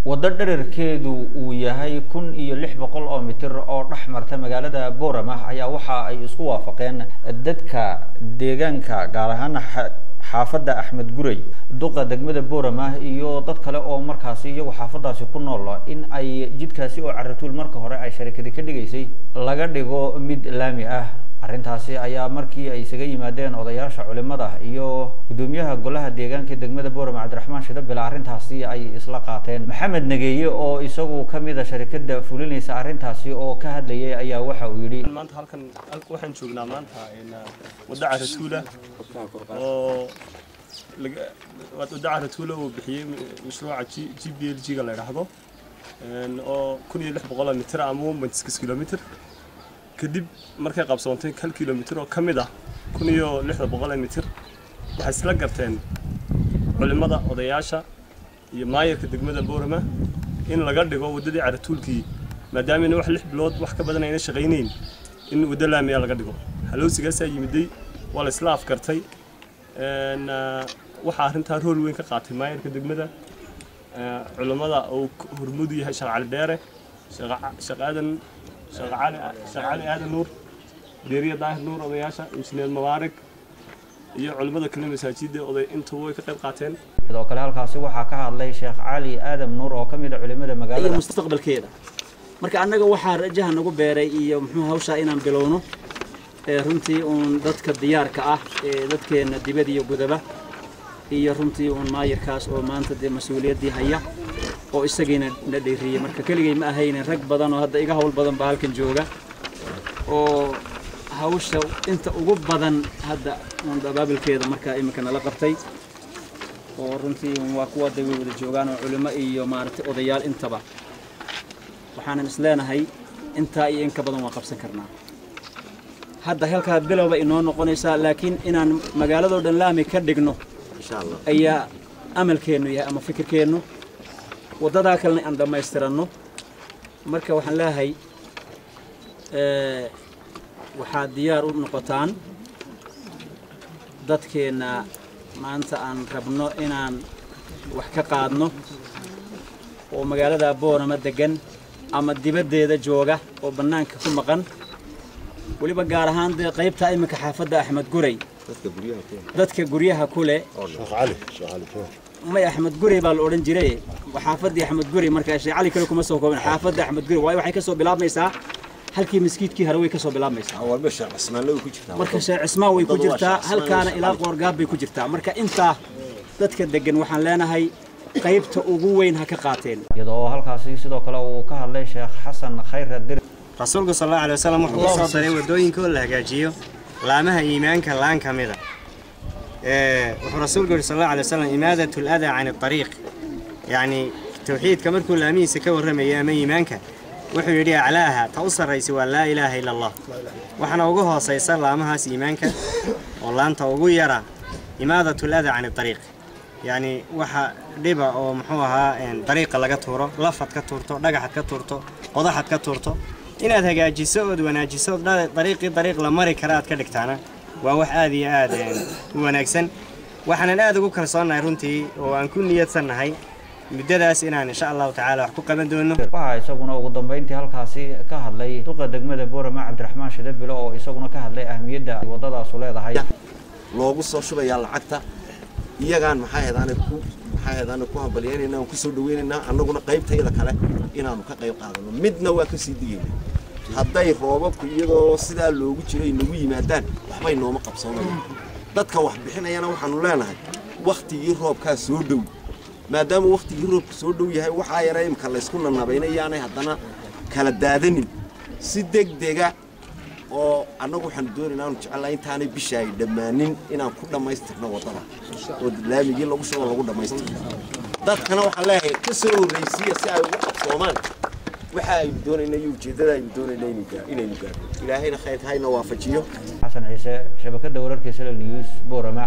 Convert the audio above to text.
Waddo dhererkeedu uu yahay 1600 oo mitir oo dhex marta magaalada Boorama ayaa waxa ay isku waafaqeen dadka deegaanka, gaar ahaan xaafadda Axmed Gurey, duqa degmada Boorama iyo dad kale oo markaasi iyagu xaafadaasi ku nool, in ay jidkaasi oo caratuul marka hore ay sharikadi ka dhigaysay laga dhigo mid laami ah. Arrintaasi ayaa markii ay isaga yimaadeen odayaasha, culimada iyo guddoomiyaha golaha deegaanka degmada Boorama Cabdiraxmaan Shidabile, arrintaasi ay isla qaateen. Maxamed Nageeye oo isagu kamid a sharikada fulinaysa arrintaasi oo ka hadlayay ayaa waxa uu yidhi: Maanta halkan waxaan joognaa maanta wadda caratuula oo wadda caratuula uu bixiyey mashruuca GPLG ga la yidhaahdo oo 1600 mitir ama 1.6 kilomitr. Kadib markay qabsoontay 1 kilomitr oo ka mid ah 1600 mitir, waxay isla garteen culimmada, odayaasha iyo maayarka degmada Boorama in laga dhigo waddadii caratuulkii, maadaamayna wax 6 bilood wax ka badan ayna shaqaynayn, in waddo laamiya laga dhigo. Halowsigaasaa yimiday, waa la isla afkartay. Waxaa arrintaa rool weyn ka qaatay maayarka degmada, culimmada uu hormuud yahay Sheekh Cali Dheere, Sheekh Aadan, Sheekh Cali Aadan Nuur, Deeriya Daahir Nuur, odayaasha, Injineer Mubaarak iyo culimmada kale masaajidda oday intuba way ka qayb qaateen. Sidoo kale halkaasi waxaa ka hadlay Sheekh Cali Aadam Nuur oo ka mid a culimada magaalada iyo mustaqbalkeeda. Marka annaga waxaa rajaha nagu beeray iyo muxuu hawshaa inaan bilowno runtii uun dadka diyaarka ah ee dadkeenna dibad iyo gudaba iyo runtii uun maayirkaas oo maanta dee mas-uuliyaddii haya oo isagiina na dheeriyey. Marka keligay ma ahayne, rag badan oo hadda iga hawl badan baa halkan jooga oo hawsha inta ugu badan hadda uun abaabilkeeda markaa iminka nala qabtay, oo runtii waa kuwa day way wada joogaan oo culimo iyo maaragtay odayaal intaba. Waxaanan isleenahay intaa iyo in ka badan waan qabsan karnaa. Hadda halkaa bilowba inoo noqonaysaa, laakiin inaan magaaladoo dhan laami ka dhigno ayaa amalkeennu yahay ama fikirkeennu, waddadaa kalena aan dhammaystiranno. Marka waxaan leeyahay waxaad diyaar u noqotaan dadkeenna maanta aan rabno inaan wax ka qaadno oo magaalada Boorama degan ama dibaddeeda jooga oo bannaanka ku maqan, weliba gaar ahaan dee qaybta iminka xaafadda Axmed Gurey, dadka guryaha ku leh. May, Axmed Gurey baa la odhan jiray, xaafaddii Axmed Gurey. Marka Sheekh Cali kale kuma soo koobin xaafadda Axmed Gurey, waayo waxay ka soo bilaabmaysaa halkii maskiidkii hore way ka soo bilaabmaysaa. Marka Sheekh Cismaan way ku jirtaa halkaana, ilaa Qoorgaab bay ku jirtaa. Marka intaa dadka degan waxaan leenahay qaybta ugu weyn ha ka qaateen. Iyadoo halkaasi sidoo kale uu ka hadlay Sheekh Xasan Khayre Dir. Rasuulku sal allahu alay wasalam wuxuu ku soo daray waddooyinka oo la hagaajiyo laamaha iimaanka laan ka mida. Wuxuu rasuulku yidhi sal allahu alay wasalam: imaadatu aladaa can atariiq. Yacni tawxiidka markuu laamihiisa ka warramayay ama iimaanka, wuxuu yidhi aclaaha, ta u sarraysa waa laa ilaaha ila allah, waxaana ugu hoosaysa laamahaas iimaanka oo laanta ugu yara imaadatu aladaa can atariiq, yacni waxa dhiba oo muxuu ahaa dariiqa laga tuuro, lafad ka tuurto, dhagaxad ka tuurto, qodaxad ka tuurto, inaad hagaajiso ood wanaajiso dariiqii dariiq la mari kara aad ka dhigtaana waa wax aad iyo aad u wanaagsan. Waxaanan aad ugu kalsoonnahay runtii oo aan ku niyadsannahay muddadaas inaan insha allahu tacaala wax ku qaban doono. Waxaa isaguna ugu dambeyntii halkaasi ka hadlay duqa degmada Boorama Cabdiraxmaan Shidabilo oo isaguna ka hadlay ahmiyadda waddadaasu leedahay. Loogu soo shubayaa lacagta iyagaan maxaa heedaana ku hambalyeynayna aan kusoo dhaweynaynaa, annaguna qaybtayada kale inaanu ka qayb qaadano. Midna waa kasii digaynaa: hadday roobabku iyadoo sidaa loogu jiro ay nagu yimaadaan, waxbay nooma qabsoonayaan. Dadka wax bixinayana waxaanu leenahay wakhtigii roobkaa soo dhow. Maadaama wakhtigii roobku soo dhow yahay, waxaa yara imka laysku nanabayna yaanay haddana kala daadanin si degdega oo annagu waxaanu doonaynaa aanu jecelnahay intaanay bisha ay dhammaanin inaan ku dhammaystirno waddada oo laamigii lagu shubo lagu dhammaystirno. Dadkana waxaan leeyahay ka soo horraysiiya si ay ugu qabsoomaan waxa aynu doonayna iyo ujeeddada aynu doonayna inaynu gaarno. Ilaahayna khayrka hayna waafajiyo. Xasan Ciise, shabakadda wararka Salal News, Boorama.